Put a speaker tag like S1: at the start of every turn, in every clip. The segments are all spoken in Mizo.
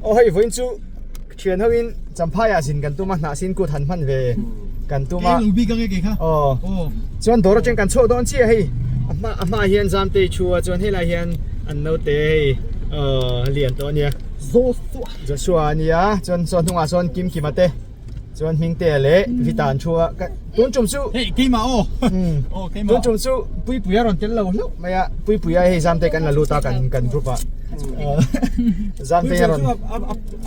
S1: Aw hei vawiin chu thian ho in Champhai ah zin kan tum a hnah sin kut han hman ve kan tum a.
S2: Eng bik ange kei kha.
S1: Aw. Chuan dawr atang kan chhuak dawn chiah hei a hma a hmaah hian Zamtei thu a chuan helai hian an naute hei aw lian tawh a nia.
S2: Joshua.
S1: Joshua a nia chuan saw hnungah sawn Kimkima te. Chuan Hmingtea leh Vita an thu a, ka tun tum chu
S2: Hei keimah aw aw keimah
S1: tun tum chu Puipuia rawn tel lo hlauh mai a, Puipuia hei Zamte kan la lut a kan kan group ah Zamte a rawn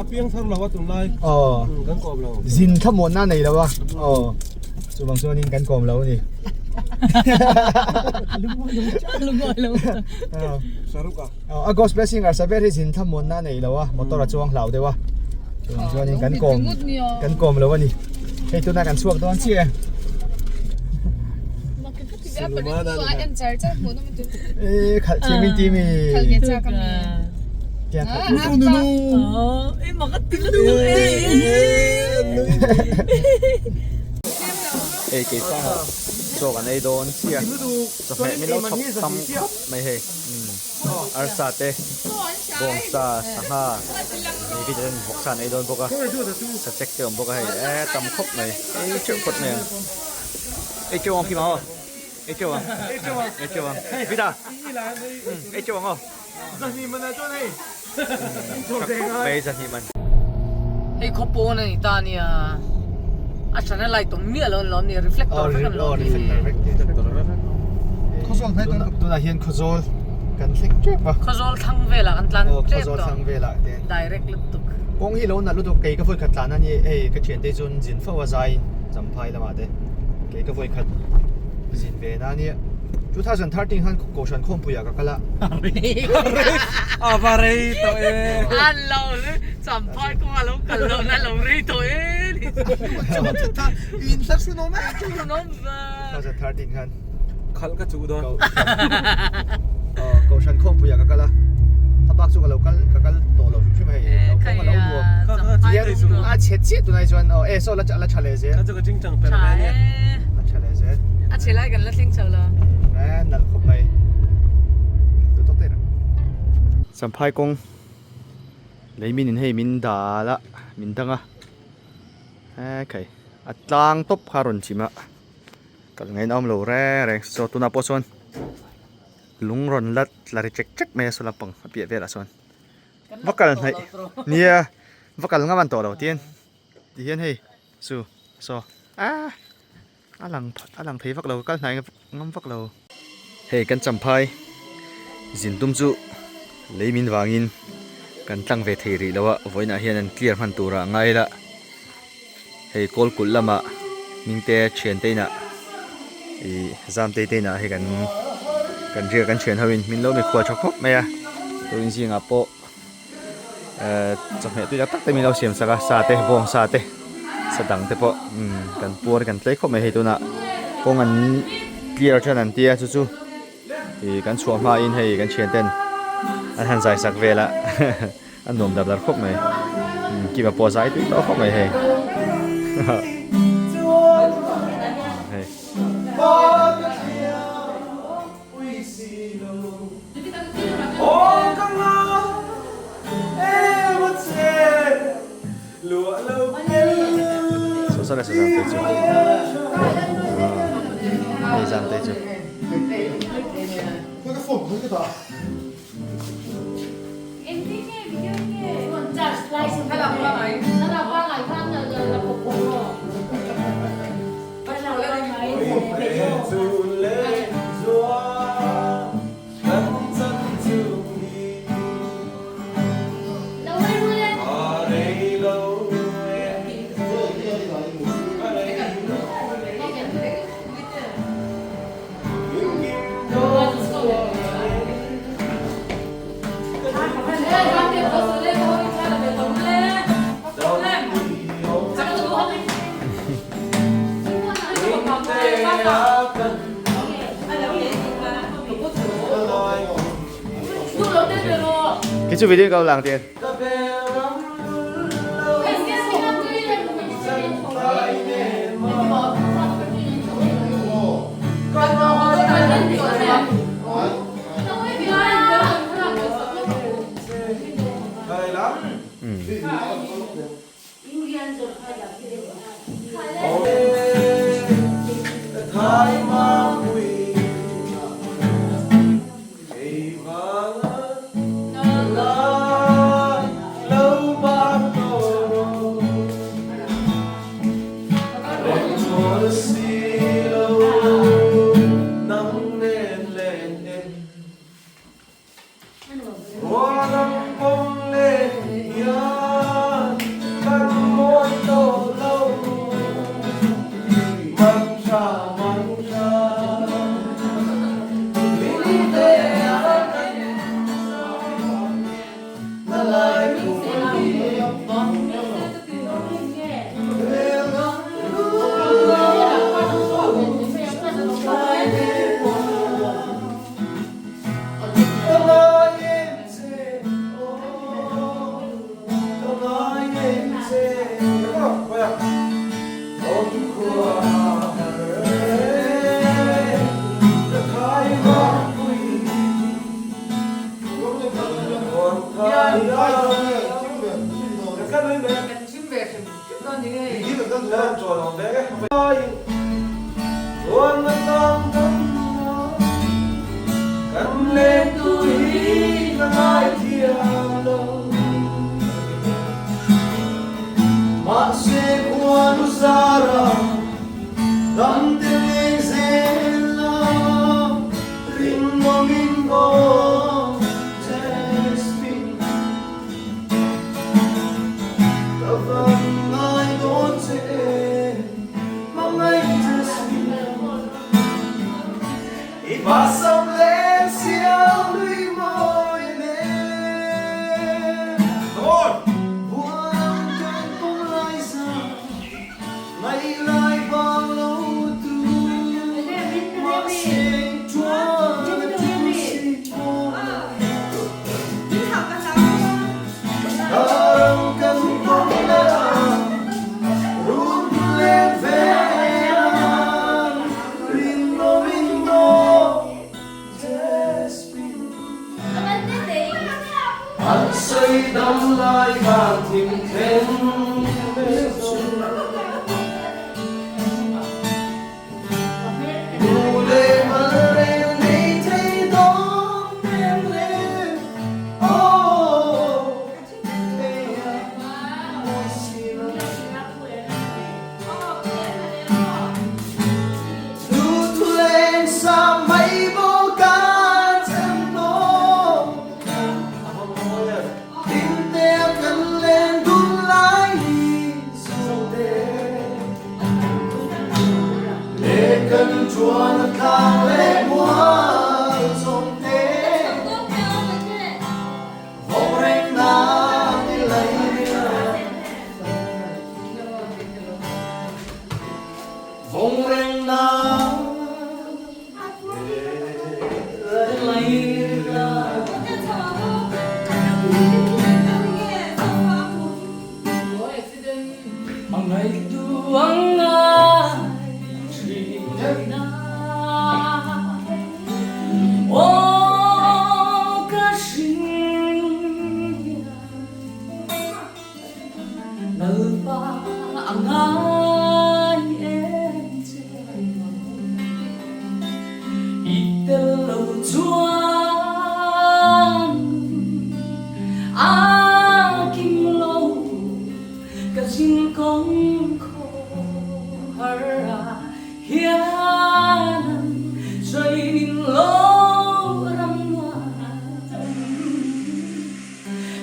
S3: a piang thar lo a tunlai
S1: aw
S3: kan kawm lo
S1: zin thlamuanna nei lo a aw chuvang chuanin kan kawm lo a ni
S4: Lungawi lo
S3: Shahrukh a
S1: A Ghost Blessing Arsa ber hi zin thlamuanna a nei lo a, motor a chuang hlau deuh a. Chuvang chuanin kan kawm kan kawm lo a ni. Hei tunah kan chhuak dawn chiah e. E khalh thiam in ti mi. Hei keipanga chaw kan ei dawn chiah. Chawhmeh min lo chhawp tam khawp mai hei. Arsa te bawngsa sangha navy te chuan vawksa an ei dawn bawk a sachek te awm bawk a hei eee tam khawp mai ei teuh phawt mai ang ei teuh ang khi mah aw ei teuh ang ei teuh ang Vida ei teuh ang aw tha khawp mai zahnih man.
S4: Hei khaw pawn a ni ta nia a hran a light awm miah lo an lawm ni reflector vek an lawm ni.
S1: Tunah hian Khawzawl kan thleng tep a.
S4: Khawzawl thlang velah kan tlan tep tawh.
S1: Khawzawl thlang velah te.
S4: Direct lutuk.
S1: Kawng hi lo nalh lutuk kei ka vawi khat tlan a ni hei ka thiante chuan zin fo a zai Champhai lamah te kei ka vawi khat zin ve na ania 2013 khan Kohhran khawmpuiah ka kal a.
S3: A va rei tawh e.
S4: An lo Champhai kawng a lo kal lo na lo rei tawh e.
S2: In hla hrinawm e.
S4: Hrinawm va.
S1: 2013 khan.
S3: Khalh ka chuh dawn.
S1: Kohhran khawmpuiah ka kal a. A bak chu ka lo kal ka kal tawh lo hrim hrim hei. Lo kawng a lo nuam. A chhe chiah tunai chuan aw e saw la la tha leh zel.
S3: Ka chu ka ching chang per ve ania.
S1: La tha leh zel.
S4: A chhe lai kan la thleng chho lo.
S1: E nalh khawp mai. Tu tawk teh reng. Champhai kawng lei min in hei min dal a min dang a. Hekhei a tlang tawp kha a rawn chim a. Kal ngaihna awm lo reng reng saw tunah pawh chuan lung rawn la tla ri chek chek mai a saw lampang a piah velah chuan va kal hnaih nia va kal ngam an tawh lo tian ti hian hei chu saw ah a lang a lang thei vak lo kal hnai ngam vak lo. Hei kan champhai zin tum chu lei min vangin kan tlang ve thei rih lo a vawiinah hian an clear hman turah ngai ila. Hei kawl kulh lamah hmingte thiante inah ih zamtei te inah hei kan kan riak kan thian ho in min lo mikhual tha khawp mai a tuin zingah pawh ehh chawhmeh tui tak tak te min lo siam sak a sa te bawng sa te sa dang te pawh umm kan puar kan tlei khawp mai hei tunah kawng an clear than an tia chu chu ih kan chhuah hmain hei kan thian ten an han zai sak vel a. A nuam dar dar khawp mai. Kima pawh a zai tui tawh khawp mai hei. Hei. Saw saw le saw zam te chu. Hei zam te chu. Khi chu video kau lang tiền.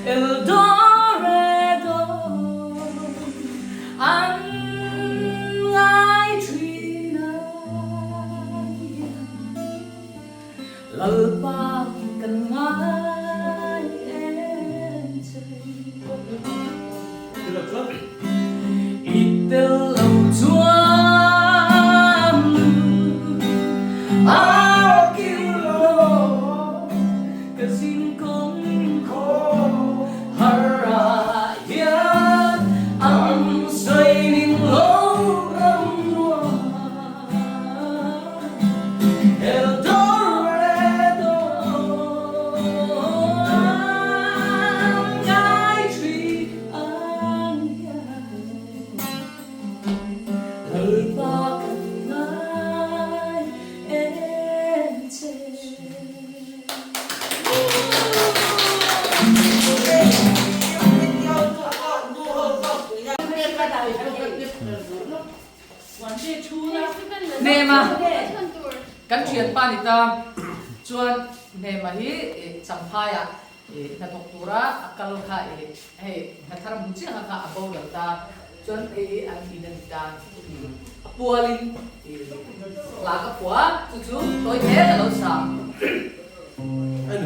S4: Eldorado an Hnema kan thianpa ni ta chuan Hnema hi Champhaiah hnathawk tura a kal kha hei hnathar hmu chiah kha a boral ta chuan hei an in a ni ta a pualin hla ka phuah chu chu tawi hle ka lo sa.
S1: Hei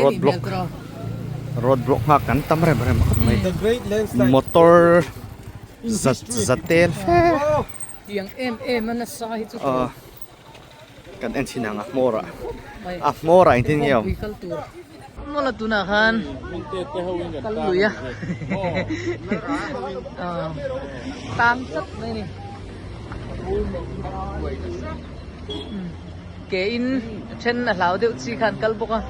S1: road block road block nghak kan tam rem rem khawp mai motor zat zat tel fe kan en chhin ang a hmawr ah a hmawr ah engtin nge a awm.
S4: Mawla tunah khan kal lui a tang tlat mai a ni ke in a then a hlau deuh chi khan kal bawk a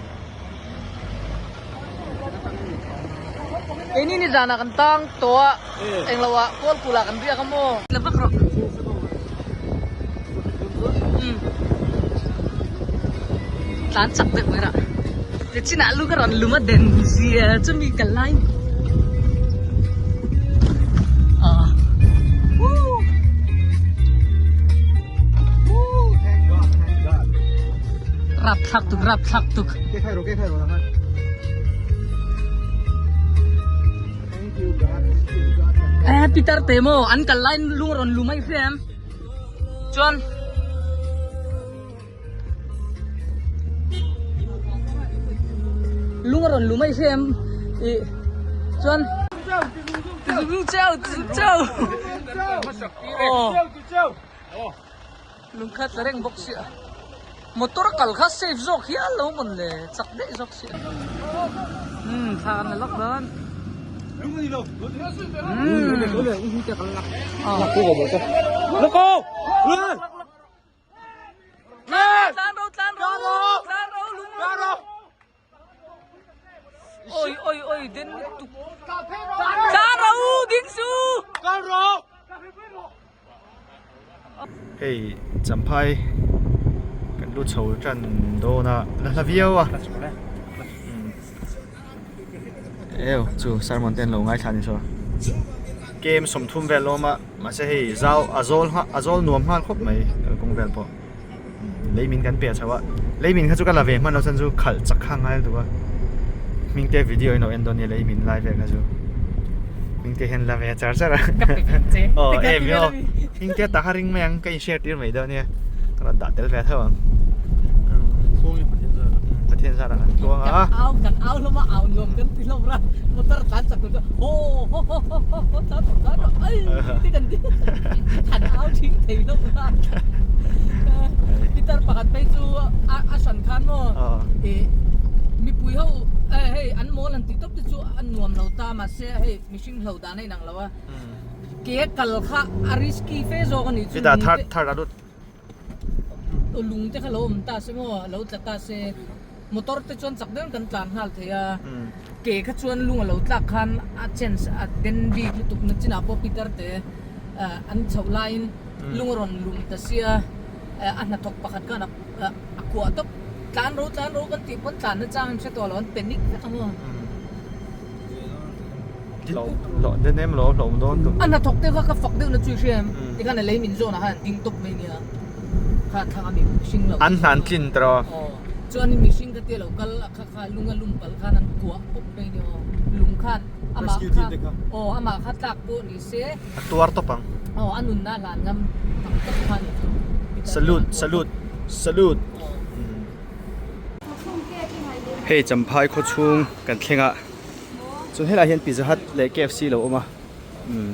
S4: keini nizanah kan tang tawh a englo ah kawlpul ah kan riak a maw. Tlan chak deuh mai rah. Ti chinah lu ka rawn lum a den zia chumi ka lai. Ah. Woo.
S2: Woo, thank God, thank God.
S4: Rap thlak tuk, rap thlak tuk.
S2: Ke khai ro, ke khai ro lang. Thank you God, thank you God.
S4: Eh, Peter te mo, an kal lai lung rawn lum ai hriam. Chuan lung a rawn lu mai hle em ih chuan cheu cheu aw lung kha tla reng bawk sia motor kal kha safe zawk hial lo mawn le chak daih zawk sia umm thla kan la lak dawn Ôi ôi ôi đến tục
S1: Hei Champhai kan lut chho tan dawn a la hla viau a eu chu sermon te an lo ngaithla ni saw kem 30 vel awm a mahse hei zau a zawl a zawl nuam nghal khawp mai kalkawng vel pawh lei min kan pe chho a lei min kha chu ka la ve hman lo chuan chu khalh chak kha a ngai lutuk a hming te video in lo en dawn nia lei min lai vel kha chu hming te hian la ve char char a aw em hi aw hming te tak a ring mai ang ka in share tir mai dawn nia ka rawn dah tel ve tho ang. Pathian zarah kan tluang a.
S4: Kan au kan au hlawm a, au nuam kan ti hlawm ra. Motor tlan chak tur chu haw haw haw haw haw haw tlan rawh tlan rawh ai ti kan ti kan au thing thei hlawm ra. Pitar pakhat phei chu a a hran khan maw ih mipui ho hei an mawl han tih tawp te chu a nuam lo ta mahse hei mihring hlo dan a inang lo a. Ke kal kha a risky fe zawk a nih chu.
S1: Chutah third third a lut.
S4: Lung te kha lo awm ta se maw lo tla ta se motor te chuan chak deuhin kan tlan nghal thei a ke kha chuan lung a lo tlak khan a chance a den bik lutuk na chinah pawh Peter te an chhoh laiin lung a rawn lum ta sia a hnathawk pakhat khan a kuah tawp tlan ro tlan ro kan tih pawn tlan na chang an hre tawh lo an panic vek a maw. A hnathawk te kha ka fak deuh na chu i hria em? Tikhan a lei min zawn ah khan an ding tawp mai nia. Kha thlang a mi mihring lo.
S1: An hnan tlin tawh.
S4: Aw. Chuan in mihring kha tia lo kal a kha kha lung a lum palh khan an kuah pawp mai nia aw. Lung khan amah kha aw amah kha tlak pawh ni se.
S1: A tuar tawp ang.
S4: Aw a nunna a hlan ngam ang tawp kha ni chu.
S1: Salute salute salute.
S4: Aw.
S1: Hei Champhai khawchhung kan thleng a. Chuan helaiah hian Pizza Hut leh KFC lo awm a umm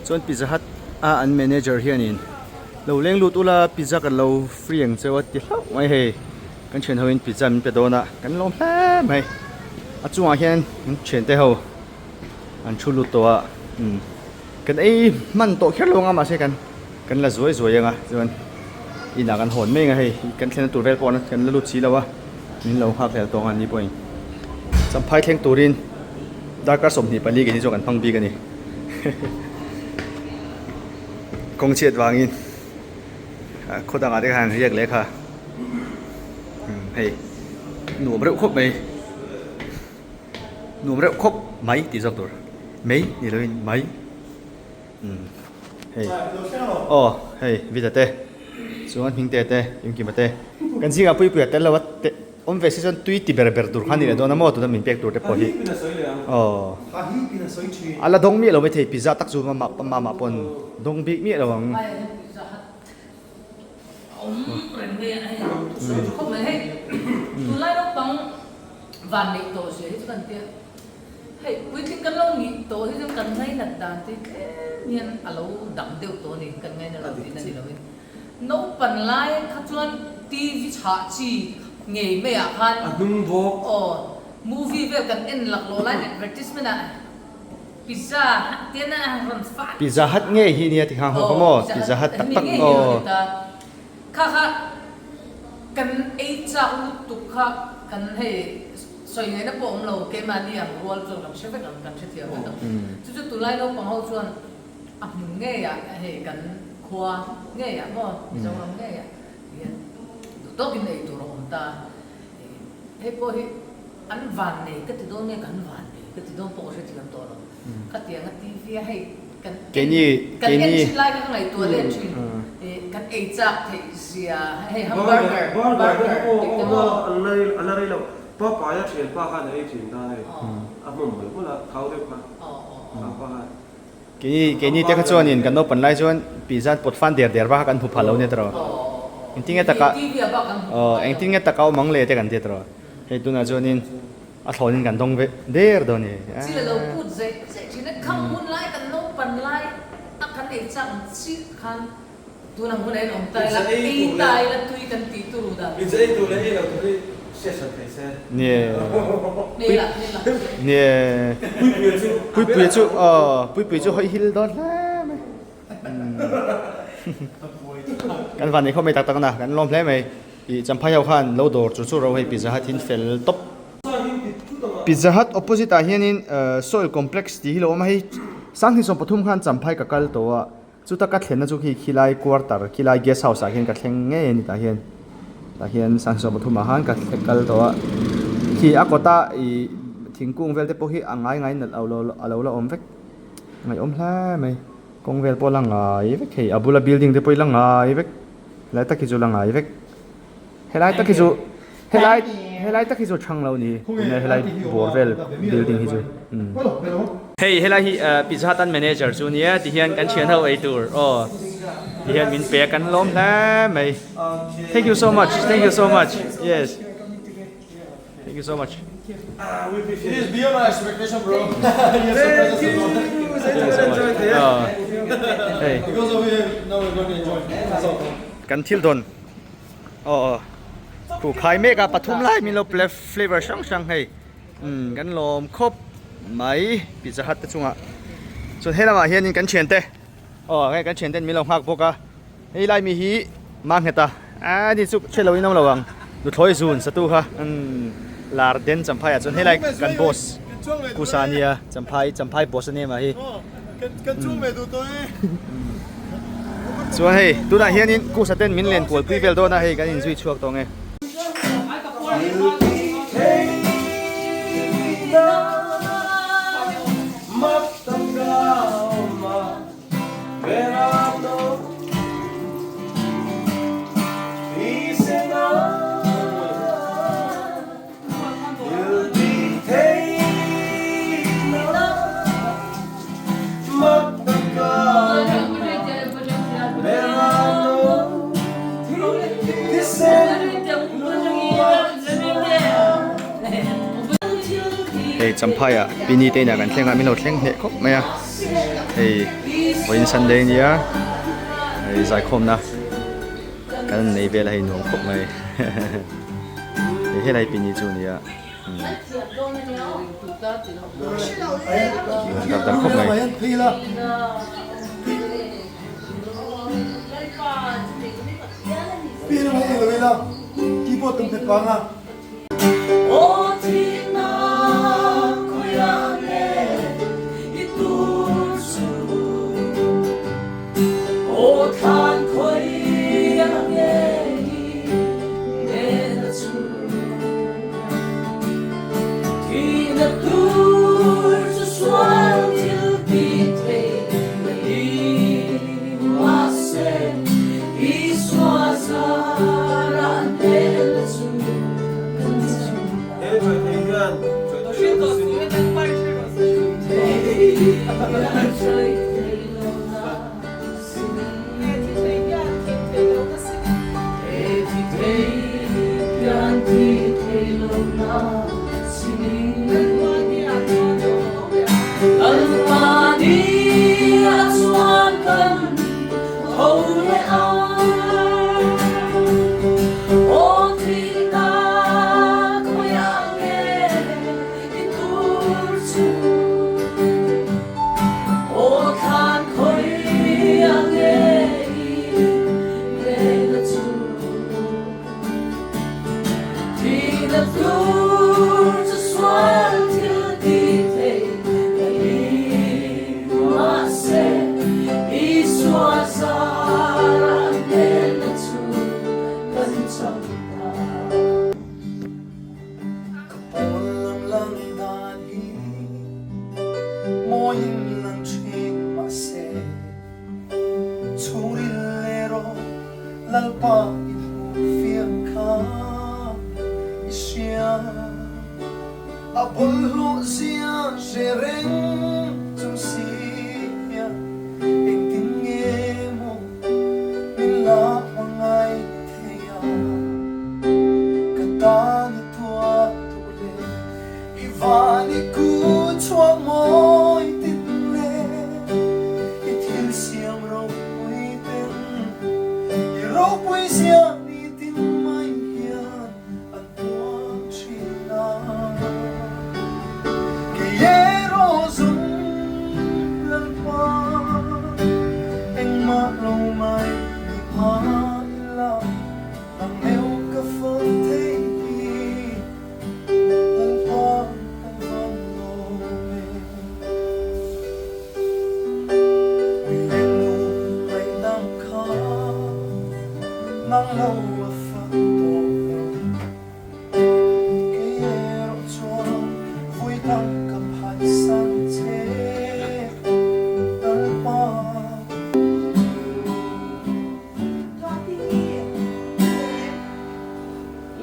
S1: chuan Pizza Hut a an manager hianin lo leng lut ula pizza kan lo free ang cheu a ti hlauh mai hei kan thian ho in pizza min pe dawn a kan lawm hle mai a chungah hian kan thiante ho an thu lut tawh a umm kan ei hman tawh kher lo ang a mahse kan kan la zuai zuai ang a chuan inah kan hawn mai ang a hei kan thlenna tur vel pawh kan la lut si lo a min lo nghak hlel tawng a ni pawhin champhai thleng turin darkar 24 ke hi chu kan hmang bik a ni kawng chhiat vangin khaw dangah te khan riak leh kha hei nuam reuh khawp mai nuam reuh khawp mai tih zawk tur mai ni loin mai. Hei aw hei Vida te chuan Hmingte te Imkima te kan zingah Puipuia tel lo a te awm ve si chuan tui ti ber ber tur kha a ni leh dawn a maw tuna min pek tur te pawh hi aw a la dawng miah lo maithei pizza tak chu mama mama pawn dawng bik miah lo ang.
S4: Hei, puitling kan lo nih tawh hi chuan kan ngainat dan te hi tlem hian a lo dang deuh tawh a ni, kan ngaina lo tihna ni lovin. Naupan lai kha chuan TV chhah chi ngei maiah khan
S3: A hnung bawk.
S4: Aw, movie vel kan en lak lawh laiin advertisement ah pizza tian a rawn fat.
S1: Pizza Hut ngei hi nia ti kha ho kha maw? Pizza Hut tak tak aw.
S4: Kha kha kan ei chak lutuk kha kan hei. Sawi ngaihna pawh awm lo, keimahni ang rual chuan kan hre vek ang, kan hrethiam vek ang. Chu chu tunlai naupang ho chuan a hmun ngeiah hei kan khua ngeiah maw Mizoram ngeiah hian duh tawkin ei tur a awm ta. Hei pawh hi an vannei ka ti dawn nge kan vannei ka ti dawn pawh ka hrethiam tawh lo. Khatianga TV a hei kan en kan en thin lai kha ka ngaihtuah let thin. Kan ei chak theih zia hei hamburger
S3: burger
S4: tih te maw.
S3: A la rei lo. Papaia thianpa khan a ei thin ta hei. A hmawm mawlh mawlh a, thau deuh kha. Thau pa khan.
S1: Keini keini te kha chuanin kan naupan lai chuan pizza pawt fan der der va kha kan hmu phah lo nia tawh. Engtin nge taka aw engtin nge taka awm ang le te kan ti tawh. Hei tunah chuanin a thlawnin kan dawng ve der dawn a ni.
S4: Chi la lo put zeih zeih thin a, khang hun lai kan naupan lai a kan ei chak ang chiah khan Tun ang hunah hian awm ta ila, ei ta ila tui kan tih turu dan.
S3: Pizza ei tur leh ei lo tur hi hriat hran thei se.
S1: Nie.
S4: Hmel ah hmel ah.
S1: Nie.
S3: Puipuia chu.
S1: Puipuia chu aw Puipuia chu hawi hil dawn hle mai. Kan van ei khawp mai tak tak na kan lawm hle mai. Ih Champhai ho khan lo dawr chu chu ro hei Pizza Hut hin fel tawp. Pizza Hut opposite ah hianin soil complex tih hi lo awm a hei 2013 khan Champhai ka kal tawh a. Chuta ka thlenna chu khi khilai quarter khilai guest house ah khian ka thleng ngei a ni tah hian tah hian sangsaw pathum ah khan ka thleng kal tawh a khi a kawta ih thingkung vel te pawh hi a ngai ngai nalh lo a lo la awm vek ngaihawm hle mai kawng vel pawh a la ngai vek hei a bula building te pawh hi la ngai vek helai tak hi chu la ngai vek helai tak hi chu helai helai tak hi chu a thang lo a ni tuna helai bawr vel building hi chu hei helai hi pizza hut an manager chu nia ti hian kan thian ho ei tur aw ti hian min pe a kan lawm hle mai thank you so much thank you so much yes. Thank you so much.
S2: It is beyond our expectation bro. You surprised us a lot.
S1: Thank you so much. Hei.
S2: Because of you, now we're going to enjoy. That's all.
S1: Kan thil dawn aw aw khu khai mek a pathum lai min lo flavor hrang hrang hei umm kan lawm khawp mai pizza hut te chungah chuan he lamah hianin kan thiante aw hei kan thianten min lo nghak bawk a hei lai mi hi Mangheta a ni chu hre loin awm lo ang nuthlawi zun satu kha umm lar den champhai ah chuan helai kan boss Kusa ania champhai champhai boss ania mah hi chuan hei tunah hianin Kusa ten min len kual pui vel dawn a hei kan inzui chhuak tawh ang e. Hei Champhai ah Pini te inah kan thleng a min lo thleng hneh khawp mai a. Hei vawiin Sunday ania hei zaikhawmna kan nei vel a hei nuam khawp mai hei helai pini chu ania dar dar khawp mai.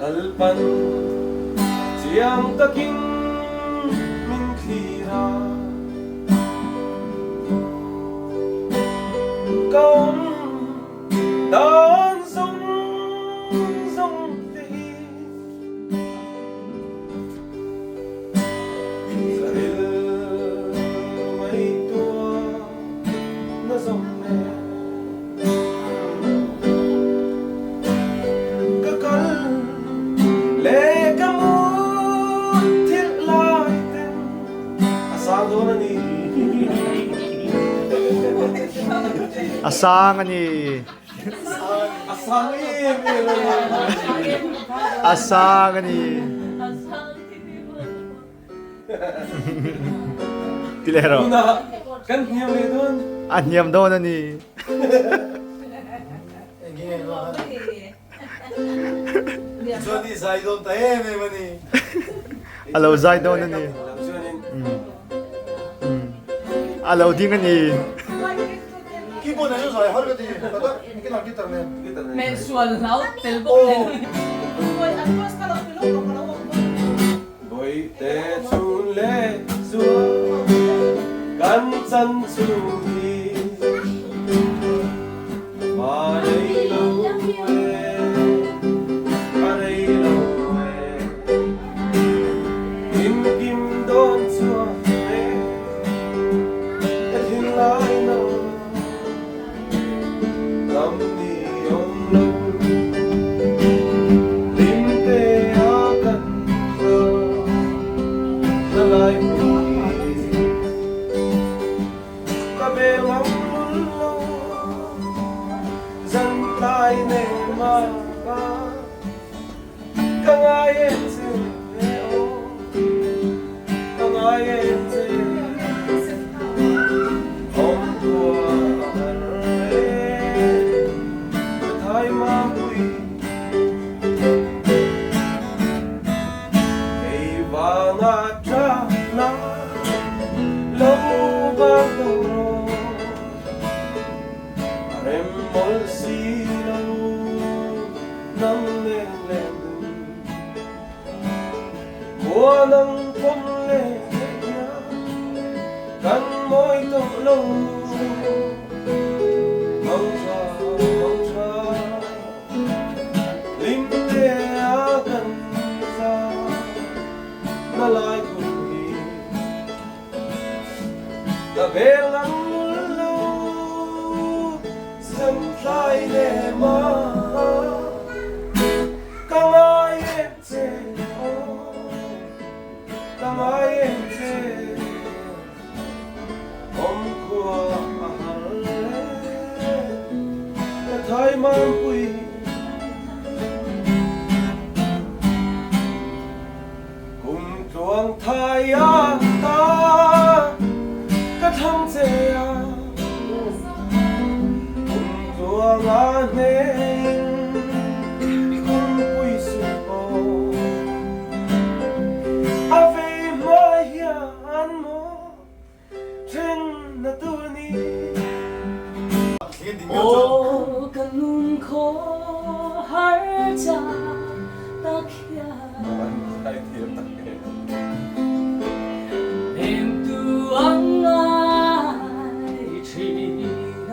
S3: Lalpan chiang takin min thlir a, ka awm dan zawng zawng te hi.
S1: A sang a ni.
S2: A sang em em a ni.
S1: A sang a ni. Ti leh rawh.
S3: Tunah kan hniam leh dawn.
S1: A hniam dawn a ni.
S2: Chuan i zai dawn ta em em a ni.
S1: A lo zai dawn a ni. A lo ding a ni.
S2: Keyboard nen chu zai har ka ti. Guitar nen.
S4: Hmehsual hlau tel bawk nen.
S3: Bawihte chhun leh chuan kan chan chu hi va rei lo e, a rei lo e. Kim kim dawn chuan e, ka thinlai na lam ni awm lo. Hlim te a kan tha na lai hmun hi ka bel ngam lul lo. Zan tlai nen mah ka ngai em che aw, ka ngai em che. Awm tua a har e, ka thai mapui. Kei vanga tha na lo vang tawh rawh. A rem mawlh si lo nang nen leng dun. Khua nang pawm leh theihna kan mawi tawh lo. Mang tha, mang tha, hlim te a kan za na lai khum hi. Ka bel ang lo zan thlai le ma ka ngai em che aw ka ngai em che awm khua a har le ka thai mang pui. Kum tluang thai a ta ka thlang che a, kum tluang a hnein kum pui suh pawh a vei hmai hian maw then na tur ni.
S4: Aw ka nun khaw har cha tak hian. Hnemtu ang ngai thin a.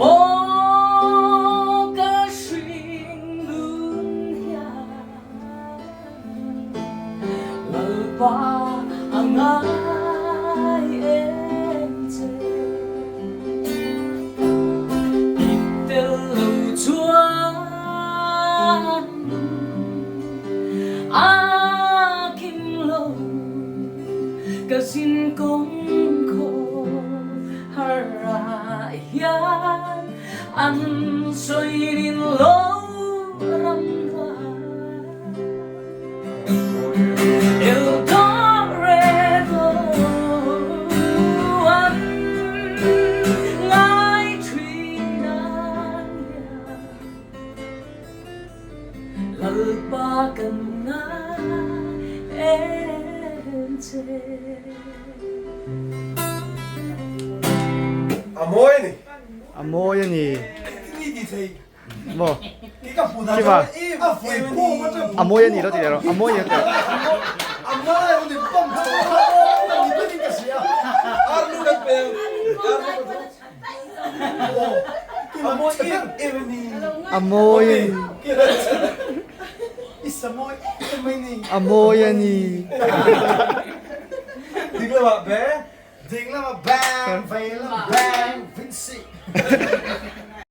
S4: Aw ka hring nun hian Lalpa a ngai em che. I tel lo chuan a kim lo ka zin kawng khaw har ah hian an sawi rin lo ram hnuai. El Dorado an ngai thin an hian Lalpa kan ngai em che.
S3: A mawi a ni.
S1: A mawi a ni. Maw? Kima? A mawi a ni lo ti leh rawh. A mawi a ni lo ti leh rawh. A mawi a ni. A mawi a ni.
S2: Ding lama bang, vei lama bang, Vincy.